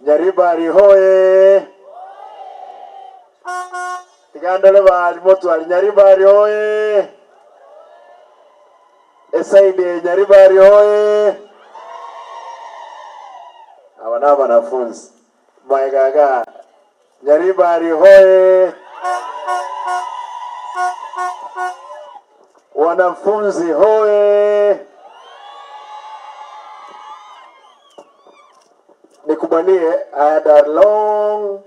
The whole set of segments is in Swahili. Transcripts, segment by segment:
Nyaribari hoye! Tigandole bali motwali Nyaribari hoye! Esaide Nyaribari hoye! Aba ni abanafunzi maigaga Nyaribari hoye! Wanafunzi hoye! Nikubalie, I had a long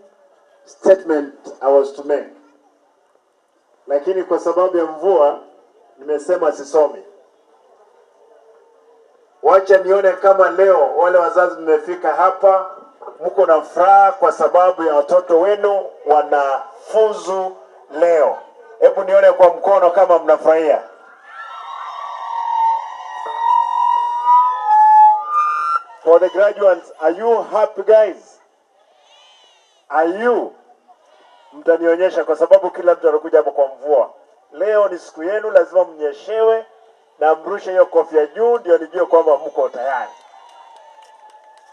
statement I was to make, lakini kwa sababu ya mvua nimesema sisomi. Wacha nione kama leo wale wazazi mmefika hapa, mko na furaha kwa sababu ya watoto wenu wanafuzu leo. Hebu nione kwa mkono kama mnafurahia. For the graduates, are you happy guys? Are you? Mtanionyesha kwa sababu kila mtu anakuja hapo kwa mvua. Leo ni siku yenu, lazima mnyeshewe na mrushe hiyo kofia juu ndio nijue kwamba mko tayari.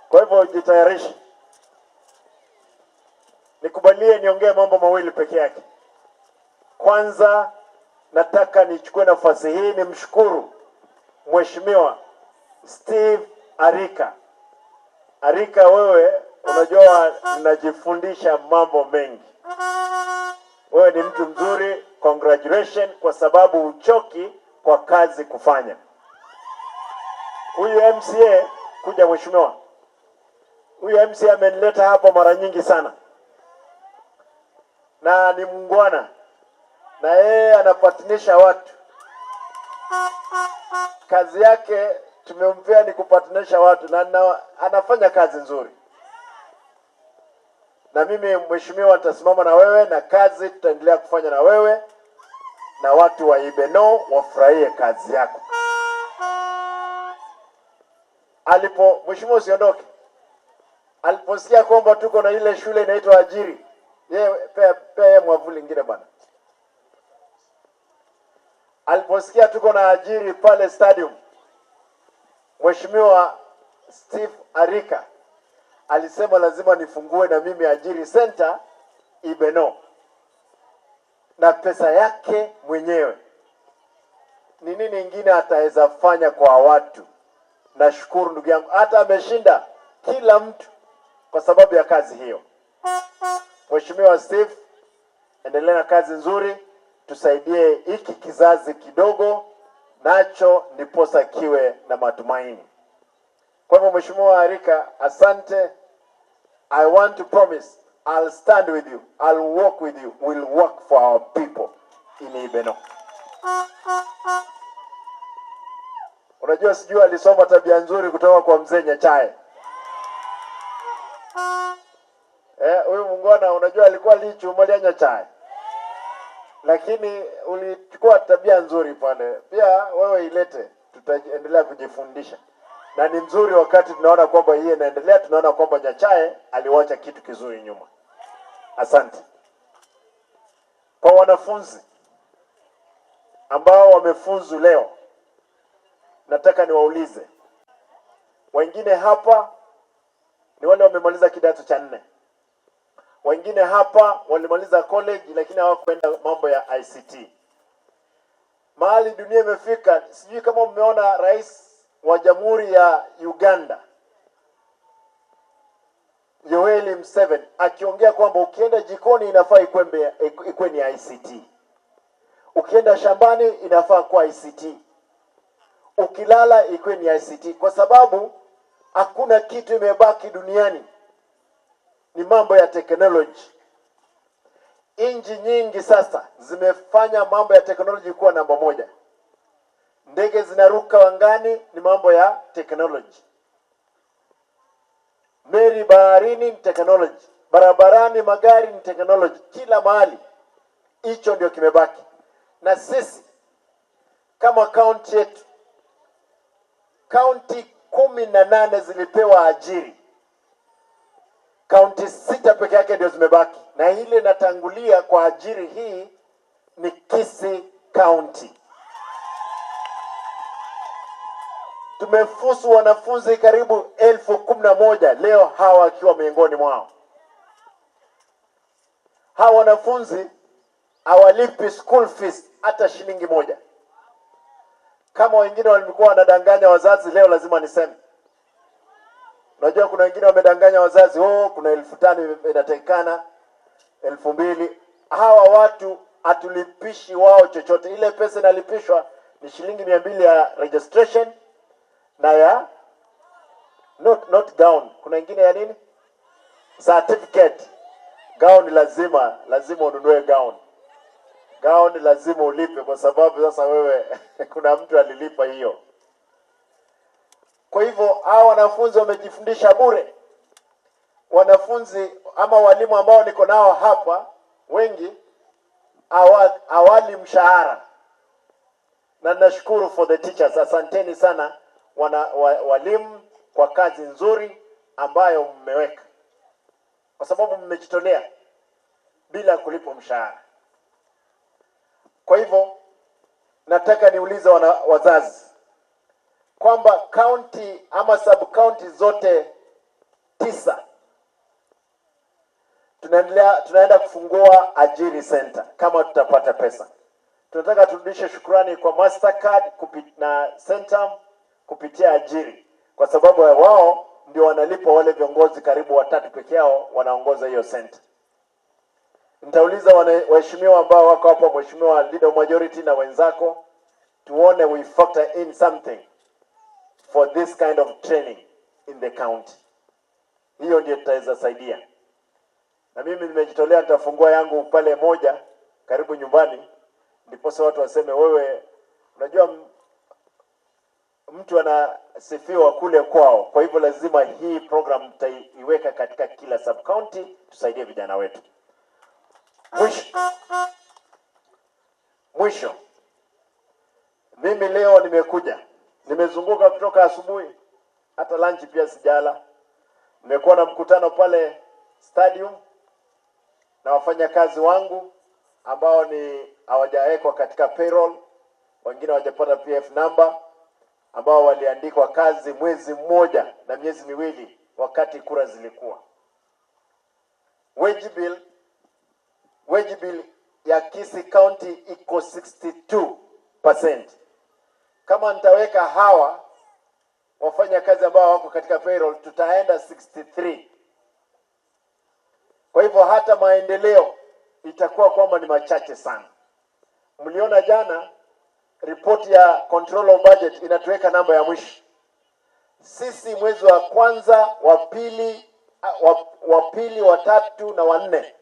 Kwa hivyo jitayarishe. Nikubalie niongee mambo mawili peke yake. Kwanza nataka nichukue nafasi hii nimshukuru Mheshimiwa Steve Arika. Arika, wewe unajua ninajifundisha mambo mengi. Wewe ni mtu mzuri, congratulations kwa sababu uchoki kwa kazi kufanya. Huyu MCA kuja mheshimiwa. Huyu MCA amenileta hapo mara nyingi sana, na ni mungwana, na yeye anapatanisha watu. Kazi yake tumempea ni kupatanisha watu, na anafanya kazi nzuri. Na mimi mheshimiwa, nitasimama na wewe na kazi tutaendelea kufanya na wewe, na watu wa Ibeno wafurahie kazi yako. Alipo mheshimiwa, usiondoke. Aliposikia kwamba tuko na ile shule inaitwa Ajiri, yeye pea mwavuli ingine bwana. Aliposikia tuko na Ajiri pale stadium, Mheshimiwa Steve Arika alisema lazima nifungue na mimi Ajiri Center Ibeno na pesa yake mwenyewe. Ni nini ingine ataweza fanya kwa watu? Nashukuru ndugu yangu, hata ameshinda kila mtu kwa sababu ya kazi hiyo. Mheshimiwa Steve, endelea na kazi nzuri, tusaidie hiki kizazi kidogo nacho ndiposa kiwe na matumaini. Kwa hivyo Mheshimiwa Arika, asante. I want to promise I'll stand with you, I'll walk with you, we'll work for our people in Ibeno. Unajua, sijui alisoma tabia nzuri kutoka kwa mzee Nyachae. Huyu mungwana unajua alikuwa lichu moja Nyachae, lakini ulichukua tabia nzuri pale. Pia wewe ilete, tutaendelea kujifundisha, na ni nzuri wakati tunaona kwamba hii inaendelea, tunaona kwamba Nyachae aliwacha kitu kizuri nyuma. Asante kwa wanafunzi ambao wamefuzu leo. Nataka niwaulize wengine hapa ni wale wamemaliza kidato cha 4, wengine hapa walimaliza college lakini hawakwenda mambo ya ICT. Mahali dunia imefika, sijui kama mmeona rais wa Jamhuri ya Uganda Yoweri Museveni akiongea kwamba ukienda jikoni inafaa ikuwe ni ICT, ukienda shambani inafaa kuwa ICT, ukilala ikuwe ni ICT, kwa sababu hakuna kitu imebaki duniani, ni mambo ya technology. Nchi nyingi sasa zimefanya mambo ya technology kuwa namba moja. Ndege zinaruka angani ni mambo ya technology, meli baharini ni technology, barabarani magari ni technology, kila mahali. Hicho ndio kimebaki. Na sisi kama kaunti yetu, kaunti 18 zilipewa ajiri, kaunti 6 peke yake ndio zimebaki, na ile inatangulia kwa ajiri hii ni Kisii County. Tumefuzu wanafunzi karibu 11,000 leo, hawa wakiwa miongoni mwao. Hawa wanafunzi hawalipi school fees hata shilingi moja. Kama wengine walikuwa wanadanganya wazazi, leo lazima niseme. Unajua kuna wengine wamedanganya wazazi, oh, kuna 5,000 inatakikana, 2,000. Hawa watu hatulipishi wao chochote. Ile pesa inalipishwa ni shilingi 200 ya registration na ya not gown. Kuna ingine ya nini? Certificate. Gown lazima lazima ununue gown. Gown lazima ulipe, kwa sababu sasa wewe kuna mtu alilipa hiyo. Kwa hivyo hawa wanafunzi wamejifundisha bure. Wanafunzi ama walimu ambao niko nao hapa wengi hawali mshahara, na nashukuru for the teachers, asanteni sana walimu kwa kazi nzuri ambayo mmeweka, kwa sababu mmejitolea bila kulipwa mshahara. Kwa hivyo nataka niulize wazazi kwamba county ama sub county zote tisa tunaenda kufungua Ajiri Center kama tutapata pesa. Tunataka turudishe shukrani kwa Mastercard na Centum kupitia Ajiri, kwa sababu wao ndio wanalipa wale viongozi karibu watatu peke yao wanaongoza hiyo center. Nitauliza waheshimiwa ambao wako hapa, Mheshimiwa Leader of Majority na wenzako, tuone we factor in something for this kind of training in the county. Hiyo ndio tutaweza saidia. Na mimi nimejitolea, nitafungua yangu pale moja karibu nyumbani, ndiposa watu waseme wewe, unajua mtu anasifiwa kule kwao. Kwa hivyo lazima hii program tutaiweka katika kila sub county, tusaidie vijana wetu. Mwisho, mimi leo nimekuja, nimezunguka kutoka asubuhi, hata lunch pia sijala. Nimekuwa na mkutano pale stadium na wafanyakazi wangu ambao ni hawajawekwa katika payroll, wengine hawajapata PF number, ambao waliandikwa kazi mwezi mmoja na miezi miwili wakati kura zilikuwa. Wage bill ya Kisii County iko 62%. Kama nitaweka hawa wafanya kazi ambao wako katika payroll tutaenda 63. Kwa hivyo hata maendeleo itakuwa kwamba ni machache sana. Mliona jana ripoti ya control of budget inatuweka namba ya mwisho. Sisi mwezi wa kwanza, wa pili, wa pili, wa tatu na wa nne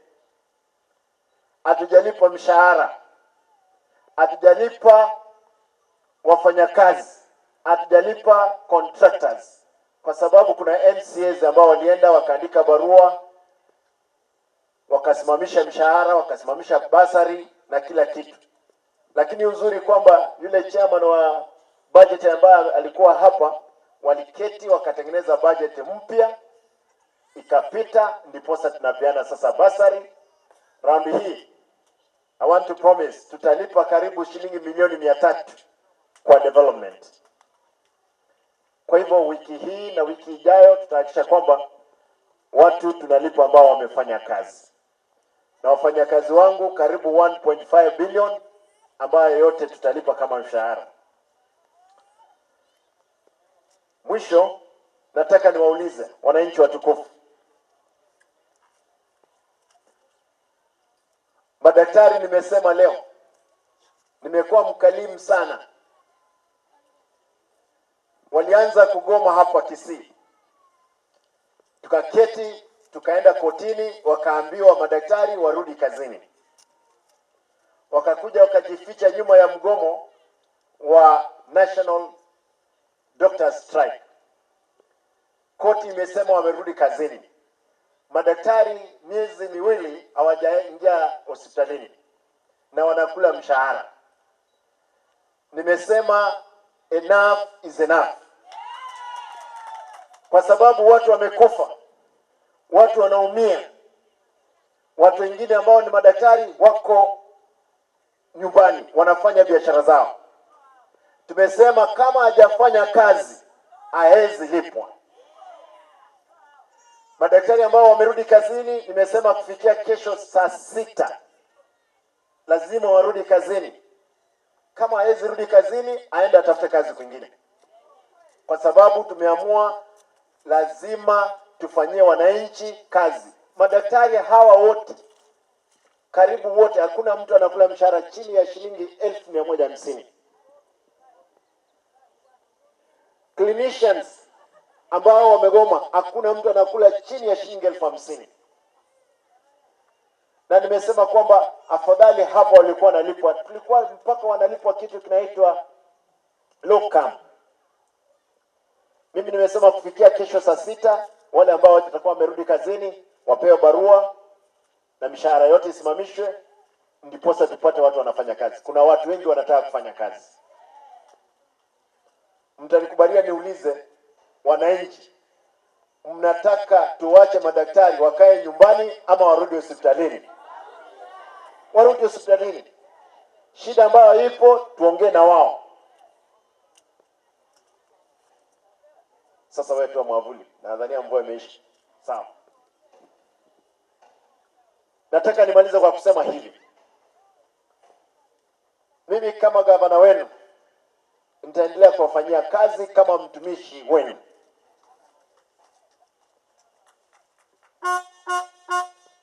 hatujalipa mshahara, hatujalipa wafanyakazi, hatujalipa contractors, kwa sababu kuna MCAs ambao walienda wakaandika barua wakasimamisha mshahara, wakasimamisha bursary na kila kitu. Lakini uzuri kwamba yule chairman wa budget ambaye alikuwa hapa, waliketi wakatengeneza budget mpya ikapita, ndiposa tunapeana sasa bursary. Raundi hii I want to promise tutalipa karibu shilingi milioni 300 kwa development. Kwa hivyo wiki hii na wiki ijayo tutahakikisha kwamba watu tunalipa ambao wamefanya kazi, na wafanyakazi wangu karibu 1.5 billion ambayo yote tutalipa kama mshahara. Mwisho, nataka niwaulize wananchi watukufu, madaktari, nimesema leo, nimekuwa mkalimu sana. Walianza kugoma hapa Kisii, tukaketi tukaenda kotini, wakaambiwa madaktari warudi kazini. Wakakuja wakajificha nyuma ya mgomo wa National Doctors Strike. Koti imesema wamerudi kazini. Madaktari miezi miwili hawajaingia hospitalini na wanakula mshahara. Nimesema enough is enough, kwa sababu watu wamekufa, watu wanaumia, watu wengine ambao ni madaktari wako nyumbani wanafanya biashara zao. Tumesema kama hajafanya kazi Haezi lipwa. Madaktari ambao wamerudi kazini, nimesema kufikia kesho saa 6 lazima warudi kazini. Kama hawezi rudi kazini, aende atafute kazi kwingine, kwa sababu tumeamua lazima tufanyie wananchi kazi. Madaktari hawa wote, karibu wote, hakuna mtu anakula mshahara chini ya shilingi 150,000. Clinicians ambao wamegoma, hakuna mtu anakula chini ya shilingi 50,000. Na nimesema kwamba afadhali hapo walikuwa wanalipwa, tulikuwa mpaka wanalipwa kitu kinaitwa locum. Mimi nimesema kufikia kesho saa 6 wale ambao watakuwa wamerudi kazini wapewe barua na mishahara yote isimamishwe, ndiposa tupate watu wanafanya kazi. Kuna watu wengi wanataka kufanya kazi. Mtanikubalia niulize wananchi, mnataka tuwache madaktari wakae nyumbani ama warudi hospitalini? Warudi hospitalini. Shida ambayo ipo tuongee na wao. Sasa wewe toa mwavuli, nadhania mvua imeisha. Sawa. Nataka nimalize kwa kusema hivi. Mimi kama gavana wenu nitaendelea kuwafanyia kazi kama mtumishi wenu.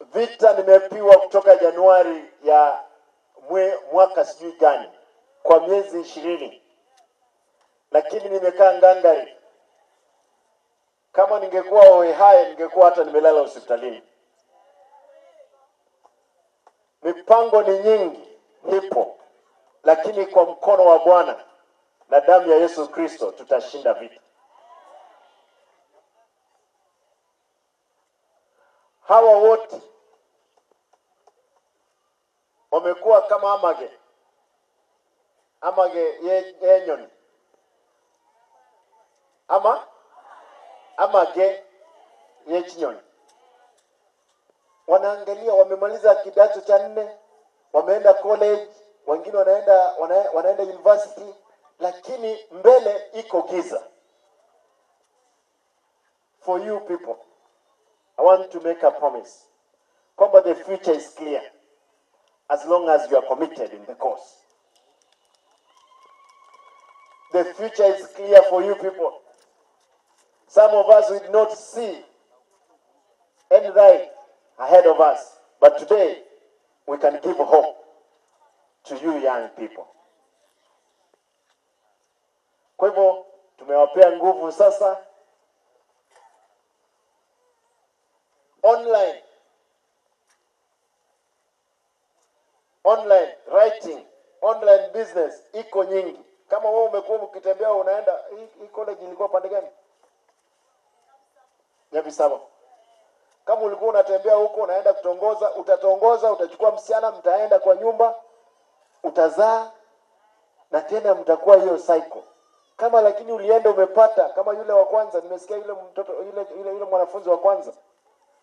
Vita nimepiwa kutoka Januari ya mwaka sijui gani kwa miezi 20, lakini nimekaa ngangari. Kama ningekuwa hohehahe ningekuwa hata nimelala hospitalini. Mipango ni nyingi ipo, lakini kwa mkono wa Bwana na damu ya Yesu Kristo tutashinda vita. Hawa wote wamekuwa kama amage, amage yenyoni, ama amage yechinyoni. Wanaangalia, wamemaliza kidato cha 4, wameenda college, wengine wanaenda university, lakini mbele iko giza. For you people, I want to make a promise kwamba the future is clear as long as you are committed in the cause. The future is clear for you people. Some of us will not see any light ahead of us, but today we can give hope to you young people. Kwa hivyo tumewapea nguvu sasa. Online, online writing, online business iko nyingi. Kama wewe umekuwa ukitembea unaenda hii college ilikuwa pande gani? Nyabisaba. Kama ulikuwa unatembea huko unaenda kutongoza, utatongoza, utachukua msichana, mtaenda kwa nyumba, utazaa na tena mtakuwa hiyo cycle. Kama lakini ulienda umepata, kama yule wa kwanza, nimesikia yule mtoto, yule, yule, yule mwanafunzi wa kwanza,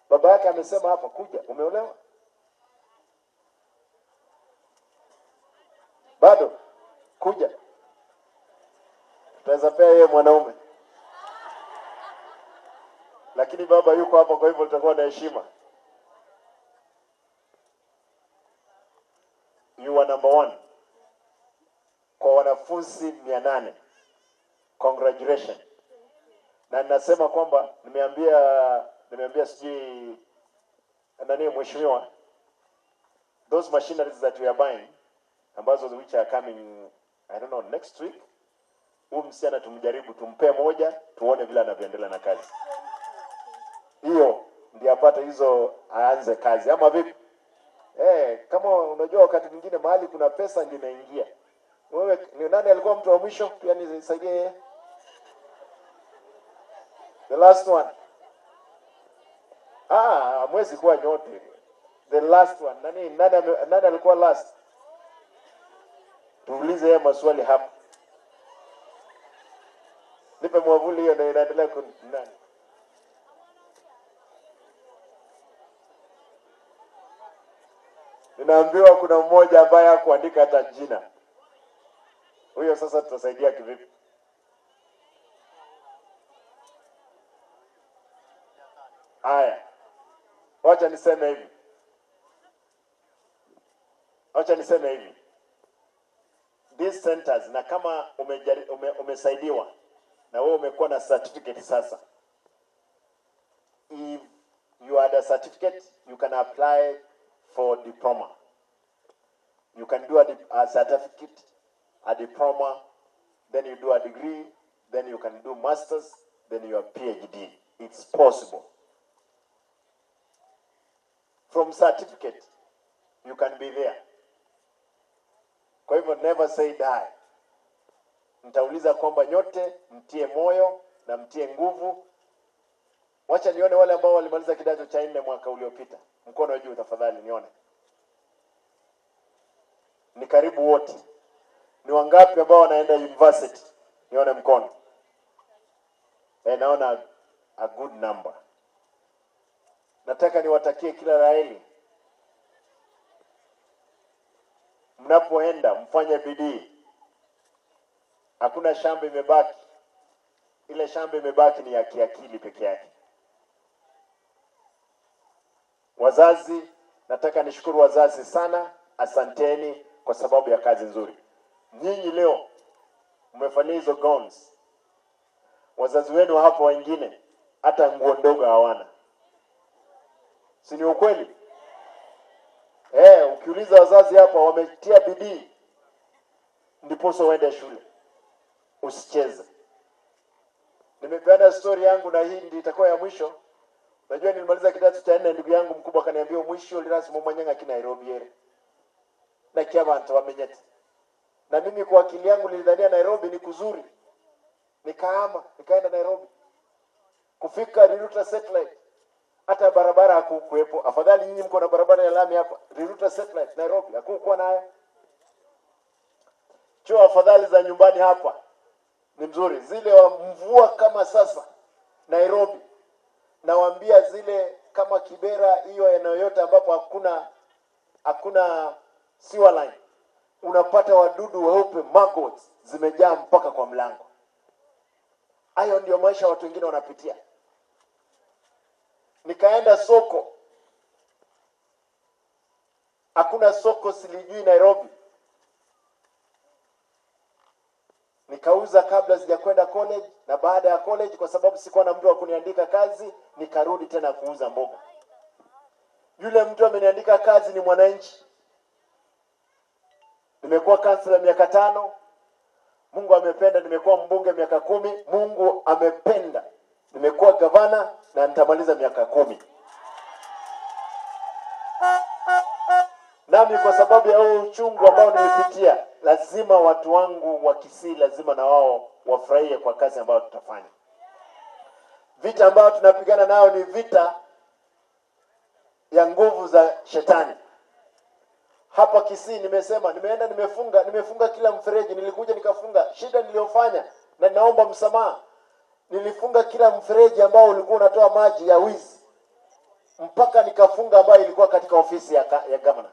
baba yake amesema hapa, kuja, umeolewa? Bado? Kuja. Tutaweza pea yeye mwanaume. Lakini baba yuko hapa, kwa hivyo tutakuwa na heshima. You are number 1. Kwa wanafunzi 800. Congratulations. Na ninasema kwamba nimeambia sijui nani mheshimiwa, those machineries that we are buying ambazo which are coming I don't know next week, huyu msichana tumjaribu, tumpe moja tuone vile anavyoendelea na kazi. Hiyo ndiyo apate hizo aanze kazi ama vipi? Kama unajua wakati mwingine mahali kuna pesa ndio inaingia. Wewe ni nani alikuwa mtu wa mwisho? Pia nisaidie yeye. The last one. Mwezi kuwa nyote. The last one. Nani alikuwa last? Tuulize yeye maswali hapa. Nipe mwavuli hiyo na inaendelea ku nani? Ninaambiwa kuna mmoja ambaye hakuandika hata jina. Huyo sasa tutasaidia kivipi? Wacha niseme hivi, wacha niseme hivi, these centers, na kama umesaidiwa na wewe umekuwa na certificate sasa, if you had a certificate, you can apply for diploma. You can do a certificate, a diploma, then you do a degree, then you can do masters, then your PhD. It's possible. From certificate, you can be there. Kwa hivyo never say die. Nitauliza kwamba nyote mtie moyo na mtie nguvu. Wacha nione wale ambao walimaliza kidato cha nne mwaka uliopita. Mkono juu tafadhali nione. Ni karibu wote. Ni wangapi ambao wanaenda university? Nione mkono. Naona a good number. Nataka niwatakie kila la heri. Mnapoenda mfanye bidii. Hakuna shamba imebaki. Ile shamba imebaki ni ya kiakili peke yake. Wazazi, nataka nishukuru wazazi sana, asanteni kwa sababu ya kazi nzuri. Nyinyi leo mmefanya hizo gowns. Wazazi wenu hapo wengine hata nguo ndogo hawana. Si ni ukweli? Ukiuliza wazazi hapa wametia bidii ndiposa uende shule. Usicheze. Nimepeana story yangu na hii ndio itakuwa ya mwisho. Unajua nilimaliza kidato cha 4, ndugu yangu mkubwa akaniambia mwisho lirasi mumanyanga ki Nairobi ere. Na kia bantu wamenyete. Na mimi kwa akili yangu nilidhania Nairobi ni kuzuri. Nikaama, nikaenda Nairobi. Kufika Riruta Satellite, hata barabara hakukuwepo. Afadhali nyinyi mko na barabara ya lami hapa. Riruta Satellite Nairobi hakukuwa nayo. Choo afadhali za nyumbani hapa ni mzuri. Zile wa mvua kama sasa Nairobi, nawaambia zile kama Kibera, hiyo eneo yote ambapo hakuna sewer line, unapata wadudu weupe maggots zimejaa mpaka kwa mlango. Hayo ndio maisha watu wengine wanapitia. Nikaenda soko, hakuna soko silijui Nairobi. Nikauza kabla sijakwenda college, na baada ya college kwa sababu sikuwa na mtu wa kuniandika kazi, nikarudi tena kuuza mboga. Yule mtu ameniandika kazi ni mwananchi. Nimekuwa kansela miaka 5. Mungu amependa, nimekuwa mbunge miaka 10. Mungu amependa, nimekuwa gavana na nitamaliza miaka 10. Nami kwa sababu ya huu uchungu ambao nimepitia, lazima watu wangu wa Kisii lazima na wao wafurahie kwa kazi ambayo tutafanya. Vita ambayo tunapigana nayo ni vita ya nguvu za shetani. Hapa Kisii nimesema, nimeenda nimefunga kila mfereji, nilikuja nikafunga. Shida niliyofanya na naomba msamaha, nilifunga kila mfereji ambao ulikuwa unatoa maji ya wizi, mpaka nikafunga ambayo ilikuwa katika ofisi ya governor.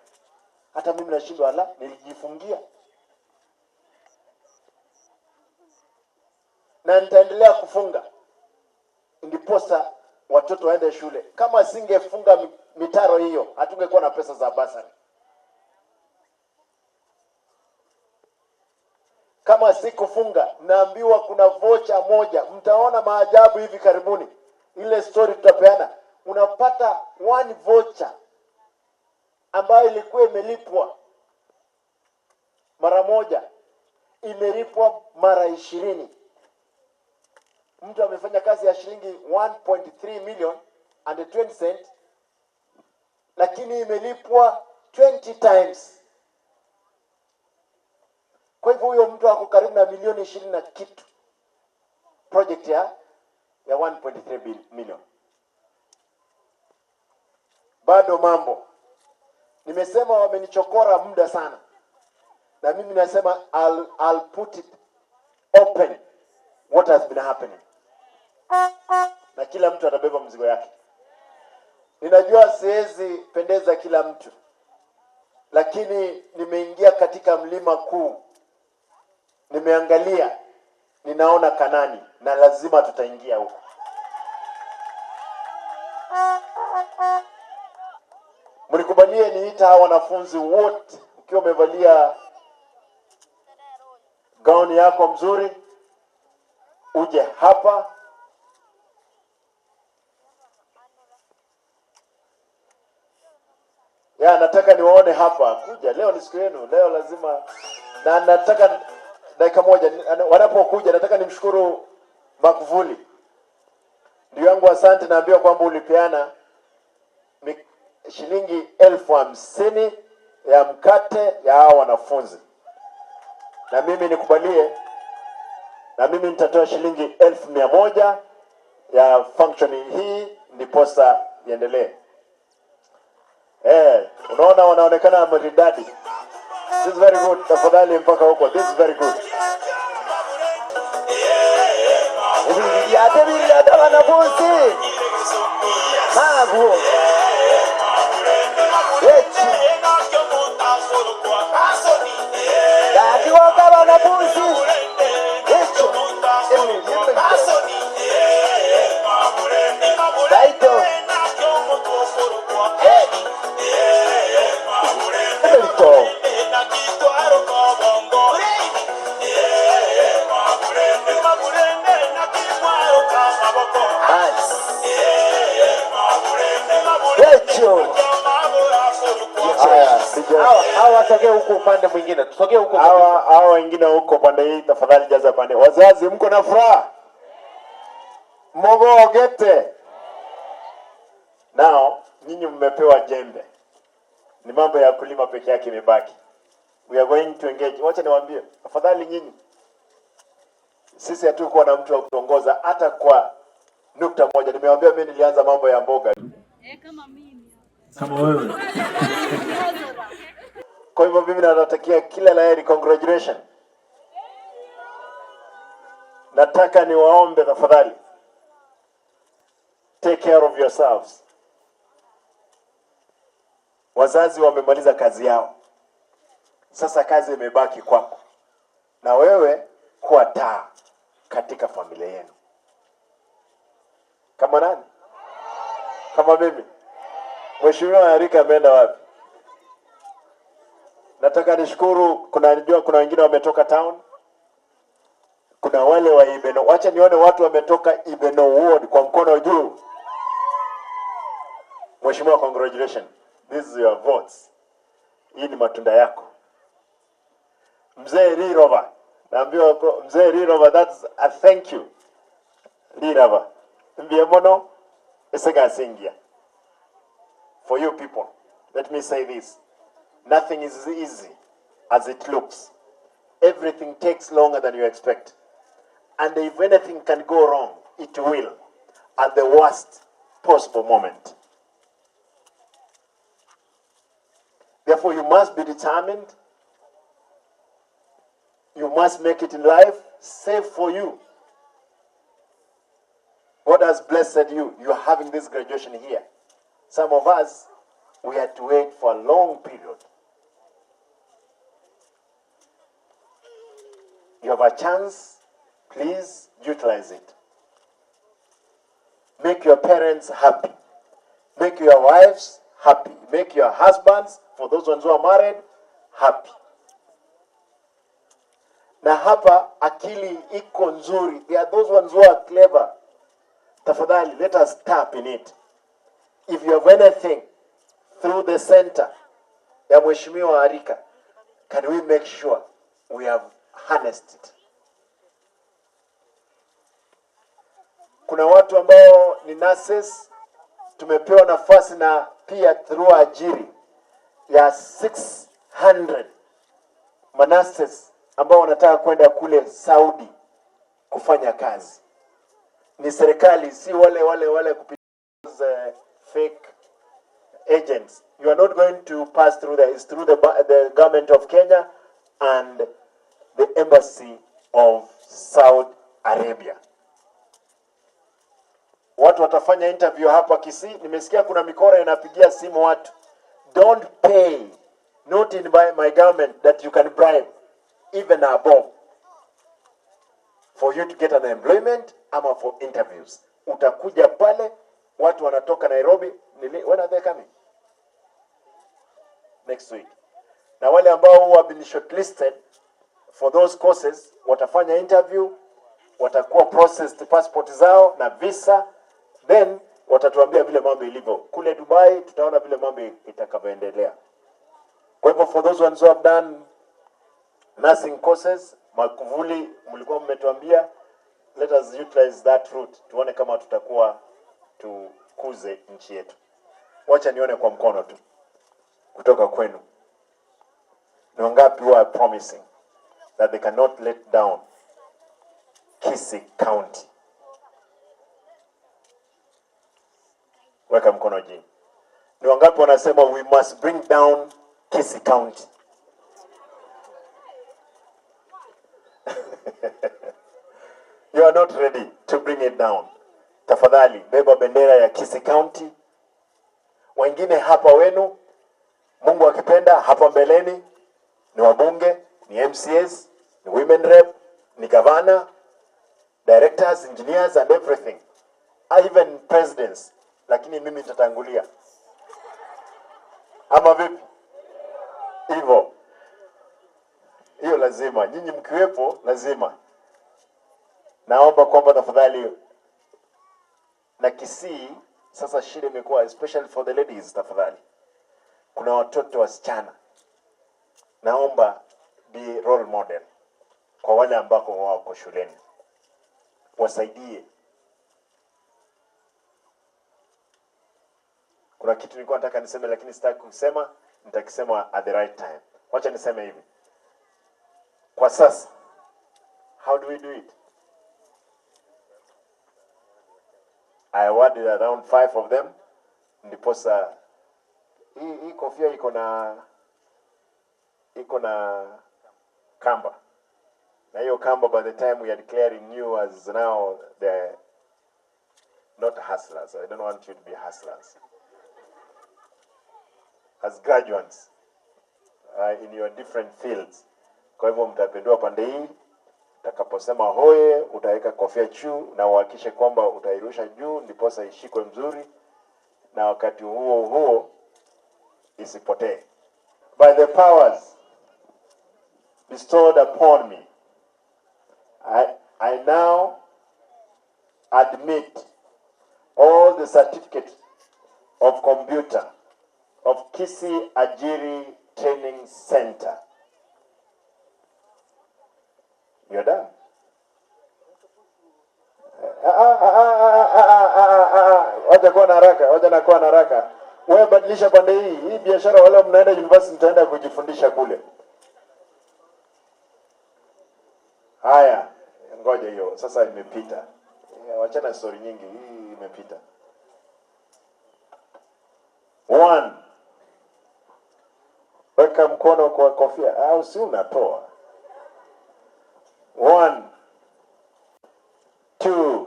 Hata mimi nashindwa, ala, nilijifungia. Na nitaendelea kufunga ndiposa watoto waende shule. Kama singefunga mitaro hiyo, hatungekuwa na pesa za basari. Kama sikufunga, naambiwa kuna vocha moja, mtaona maajabu hivi karibuni. Ile story tutapeana. Unapata one voucher ambayo ilikuwa imelipwa mara moja, imelipwa mara 20. Mtu amefanya kazi ya shilingi 1.3 million and 20 cent, lakini imelipwa 20 times. Kwa hivyo huyo mtu ako karibu na milioni 20 na kitu, project ya 1.3 million. Bado mambo nimesema, wamenichokora muda sana, na mimi nasema I'll put it open what has been happening, na kila mtu atabeba mzigo yake. Ninajua siwezi pendeza kila mtu, lakini nimeingia katika mlima kuu, nimeangalia, ninaona Kanani na lazima tutaingia huko. Mnikubalie niita hawa wanafunzi wote, ukiwa umevalia gauni yako mzuri, uje hapa. Ya, nataka niwaone hapa. Kuja leo, ni siku yenu leo, lazima na nataka dakika moja. Wanapokuja nataka nimshukuru Magufuli, ndugu yangu, asante. Naambiwa kwamba ulipeana shilingi 50,000 ya mkate ya hawa wanafunzi, na mimi nikubalie, na mimi nitatoa shilingi 100,000 ya function hii ndiposa iendelee. Eh, unaona wanaonekana maridadi. This is very good. Tafadhali mpaka huko. This is very good. Ebiririate biririate wanafunzi magu echi dakiwoka wanafunzi echo emiriembe baito emerito. Nice. Echo. Haya, DJ. Hawa wasogee huku upande mwingine, tusogee huko Hawa kabisa. hawa wengine huko pande hii, tafadhali jaza pande. Wazazi, mko na furaha? Mogogete. Now, nyinyi mmepewa jembe. Ni mambo ya kulima peke yake imebaki. We are going to engage. Wacha niwaambie, afadhali nyinyi. Sisi hatukuwa na mtu wa kutongoza hata kwa nukta moja. Nimewaambia mimi nilianza mambo ya mboga. Eh, kama mimi. Kama wewe. Kwa hivyo mimi natakia kila la heri, congratulations. Nataka niwaombe tafadhali, take care of yourselves. Wazazi wamemaliza kazi yao, sasa kazi imebaki kwako, na wewe kuwa taa katika familia yenu. Kama nani? Kama mimi. Mheshimiwa Arika ameenda wapi? Nataka nishukuru, kuna najua kuna wengine wametoka town, kuna wale wa Ibeno. Wacha nione watu wametoka Ibeno Ward kwa mkono juu. Mheshimiwa, congratulations. This is your votes. Hii ni matunda yako. Mzee Rirova, naambiwa Mzee Rirova, that's a thank you. Rirova. Mbie mono esegasingia. For you people, let me say this. Nothing is easy as it looks. Everything takes longer than you expect. And if anything can go wrong, it will at the worst possible moment. Therefore, you must be determined. You must make it in life safe for you. God has blessed you. You are having this graduation here. Some of us, we had to wait for a long period. You have a chance, please utilize it. Make your parents happy. Make your wives happy. Make your husbands, for those ones who are married, happy. Na hapa akili iko nzuri. There are those ones who are clever. Tafadhali, let us tap in it. If you have anything through the center ya Mheshimiwa Arika, can we make sure we have harnessed it? Kuna watu ambao ni nurses, tumepewa nafasi na pia through Ajiri ya 600 manurses ambao wanataka kwenda kule Saudi kufanya kazi. Ni serikali, si wale wale wale kupitia fake agents. You are not going to pass through there. It's through the government of Kenya and the embassy of Saudi Arabia. Watu watafanya interview hapa Kisii. Nimesikia kuna mikora inapigia simu watu. Don't pay. Not in my government that you can bribe even above for you to get an employment ama for interviews. Utakuja pale, watu wanatoka Nairobi. When are they coming? next week. Na wale ambao who have been shortlisted for those courses watafanya interview, watakuwa processed passport zao na visa, then watatuambia vile mambo ilivyo kule Dubai. Tutaona vile mambo itakavyoendelea. Kwa hivyo for those ones who have done nursing courses, Makuvuli mlikuwa mmetuambia, let us utilize that route, tuone kama tutakuwa tukuze nchi yetu. Wacha nione kwa mkono tu kutoka kwenu, ni wangapi who are promising that they cannot let down Kisii County? Weka mkono juu. Ni wangapi wanasema we must bring down Kisii County? You are not ready to bring it down. Tafadhali beba bendera ya Kisii County. Wengine hapa wenu, Mungu akipenda, hapa mbeleni ni wabunge, ni MCAs, ni women rep, ni gavana, directors, engineers and everything, even presidents. Lakini mimi nitatangulia, ama vipi? Hivyo hiyo lazima nyinyi mkiwepo, lazima naomba kwamba tafadhali na Kisii sasa shida imekuwa especially for the ladies, tafadhali, kuna watoto wasichana, naomba be role model kwa wale ambako wako shuleni, wasaidie. Kuna kitu nilikuwa nataka niseme lakini sitaki kusema, nitakisema at the right time. Wacha niseme hivi kwa sasa, how do we do it? I awarded around 5 of them, ndiposa hii kofia iko na kamba, na hiyo kamba by the time we are declaring you as now the not hustlers, I don't want you to be hustlers, as graduates in your different fields. Kwa hivyo mtapindua pande hii, utakaposema hoye utaweka kofia juu na uhakikishe kwamba utairusha juu ndiposa ishikwe mzuri, na wakati huo huo isipotee. By the powers bestowed upon me, I now admit all the certificates of computer of Kisii Ajiri Training Center. You're done. Wacha kuwa na haraka, wacha na kuwa na haraka. Wewe badilisha pande hii. Hii biashara wale mnaenda university mtaenda kujifundisha kule. Haya, ngoja hiyo. Sasa imepita. Wachana story nyingi, hii imepita. 1. Weka mkono kwa kofia au si unatoa. 1, 2,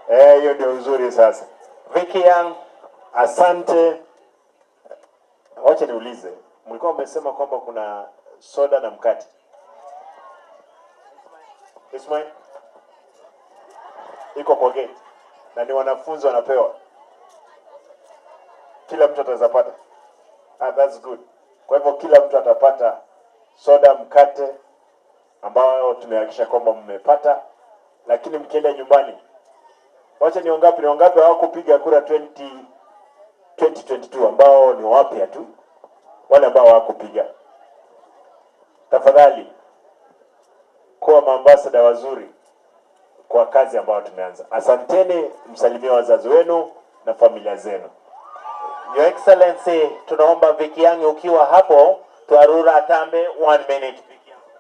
3. Hiyo ndio nzuri sasa. Vicky Young, asante. Wacha niulize, mlikuwa mmesema kwamba kuna soda na mkate. Ismail iko kwa gate na ni wanafunzi wanapewa, kila mtu ataweza pata. That's good. Kwa hivyo kila mtu atapata soda, mkate ambao tumehakikisha kwamba mmepata. Lakini mkienda nyumbani, wacha ni wangapi, ni wangapi hawakupiga kura 2022 ambao ni wapya tu, wale ambao hawakupiga, tafadhali kuwa maambassador wazuri kwa kazi ambayo tumeanza. Asanteni, msalimie wazazi wenu na familia zenu. Your Excellency, tunaomba Vicky Young ukiwa hapo, Twarura Atambe 1 minute.